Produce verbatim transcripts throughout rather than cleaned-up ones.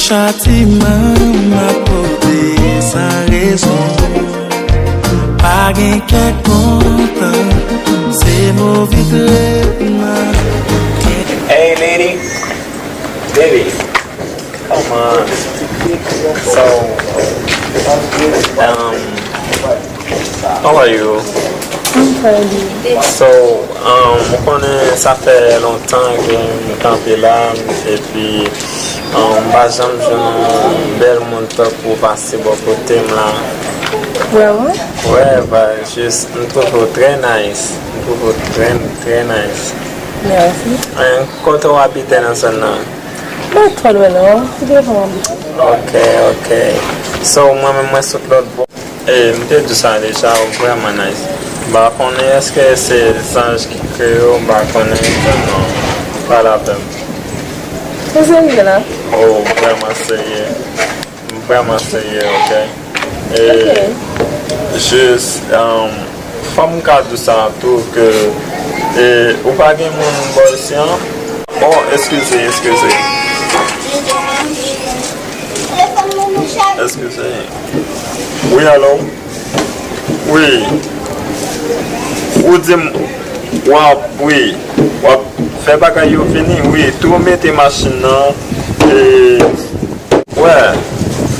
Chatiman m ap pote san rezon. Pa gen kè kontan, se move tretman. Hey, lady. Baby. Come on. So, um, how are you? I'm fine. So, um, ou konnen sa fè lontan ke m kanpe la, epi, um, m pa janm jwenn yon bèl moun tankou w pase bò kote m la. Vrèman? Wè, ba, jis, m twouve w trè nice. M twouve w trè, trè nice. Mèsi. An, kote w abite nan zòn nan? Mwen pa twò lwen non, se devan m abite. Ok, ok. So, mwen menm mwen sot lòt bò. E, m te di w sa deja, ou vrèman nice. M pa konnen èske se zanj ki kreye w, m pa konnen, non, pa la pèn. Ou serye la? Oh, ou vrèman serye. M vrèman serye, ok? E, ok. Jis, um, fò m ka di w sa tou ke, e, ou pa gen moun bò isi an? Oh, eskize, eskize. Eskize. Wi, alo? Wi. Ou di m, w ap, wi, w ap fè bagay yo vini? Wi, tou mete machin nan, e, wè,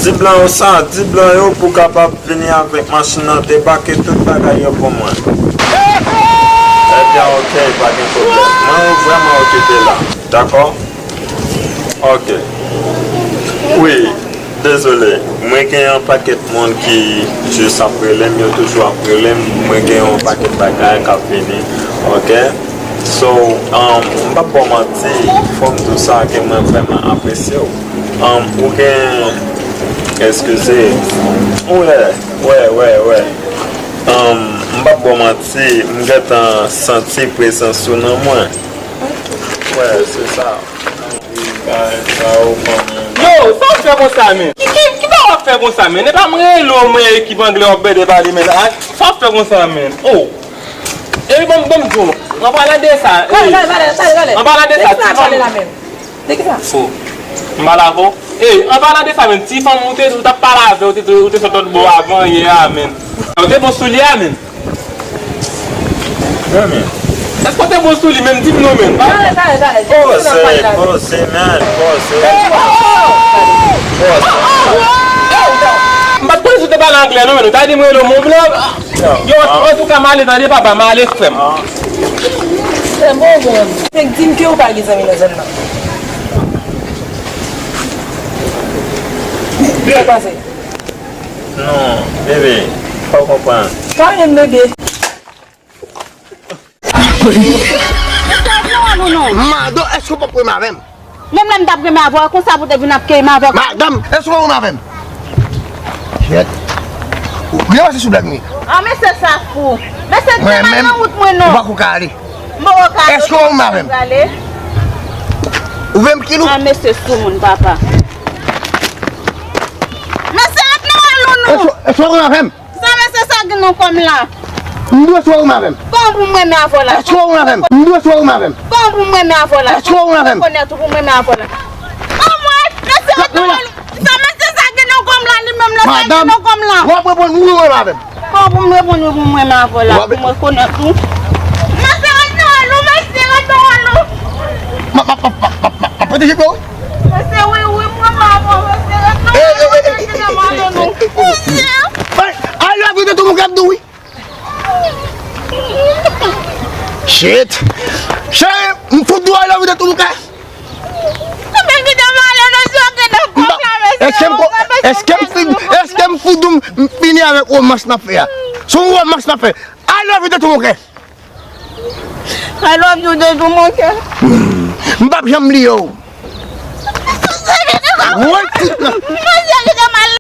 di blan yo sa, di blan yo pou kapab vini avèk machin nan, debake tout bagay yo pou mwen. Ebyen, ok, pa gen pwoblèm. Mwen vrèman okipe la, dakò? Ok. Wi, dezole. Mwen gen yon pakèt moun ki jis ap rele m, yo toujou ap rele m. Mwen gen yon pakèt bagay k ap vini. Ok? So, um, m p ap ba w manti, fò m di w sa ke mwen vrèman apresye w. Um, ou gen, eskize. Wè, wè, wè, wè. Um, m p ap ba w manti, m gentan santi prezans ou nan mwen. Wè, se sa. Yo, sa w ap fè konsa, men? Ki, ki, ki sa w ap fè konsa, men? E pa m rele w, mwen, ekip anglè w ap bède pale, men. A, sa w ap fè konsa, men? Oh. Epi, ban m, ban m di w. An palan de sa, pale, pale, pale, pale, pale. An palan de sa, ti fanm. De ki sa? Oh. M pale avè w. Ey, an palan de sa, men, ti fanm ou te, ou t ap pale avè, ou te, ou te sot lòt bò avan yè a, men. Ou te bon sou li a, men. Granmè. Èske w te bon sou li menm? Di m non, menm. Talè, talè, talè. Poze, poze, man, poze. Poze. M pa t konnen si w te pale anglè, non, menm. Ou ta di m rele w mon blan. Yo, antouka, m ale, tande, papa, m ale, frè m. Se bon, bon. Fèk di m ke ou pa gen zanmi nan zòn nan. Sa pase? Non, bebe, fò w konprann. Pa anyen, bebe. Mado, èske w p ap renmen avè m? Menm lè m t ap renmen avè w, konsa pou te vin ap keye m avè w. Madanm, èske w renmen avè m? Shit. Ou gen pase sou blag mwen. Ah, mesye sa fou. Mesye, te mal nan wout mwen, non. Ou pa ko ka ale. M poko ka ale. Èske w renmen avè m? Ou vle m kill ou? Ah, mesye soumoun, papa. Mesye, ret nan wout nou. Èske, èske w renmen avè m? Sa mesye sa gen nan kò m la? M dwe sou ou m avè m. Kòman pou m renmen avè w la? Èske w renmen avè m? M dwe sou ou m avè m. Kòman pou m renmen avè w la? Èske w renmen avè m? Konèt ou pou m renmen avè w la. Anmwey, mesye, sa mesye sa gen nan kò m la, li menm la, sa gen nan kò m la. W ap reponn wi ou renmen avè m. Kòman pou m reponn wi pou m renmen avè w la? Pou mwen konèt ou. Mesye, ret nan wòl ou, mesye, ret nan wòl ou. M ap, m ap, m ap, m ap, m ap pwoteje kò w wi. Mesye, wi, wi, m renmen avè w, mesye, ret nan wòl ou, mesye, kite m ale non. Mesye. Ay, I love you de tout mon cœur, wi. Shit. Cheri, m fout dou I love you de tout mon cœur. Mwen kite m ale nan zòkè nan kòk la, mesye. Èske m ko-, èske m fin, èske m fout dou m fini avèk romans n ap fè a? Se yon romans n ap fè. I love you de tout mon cœur. I love you de tout mon cœur. M p ap janm bliye w. Woy, tit la. Mesye, kite m ale.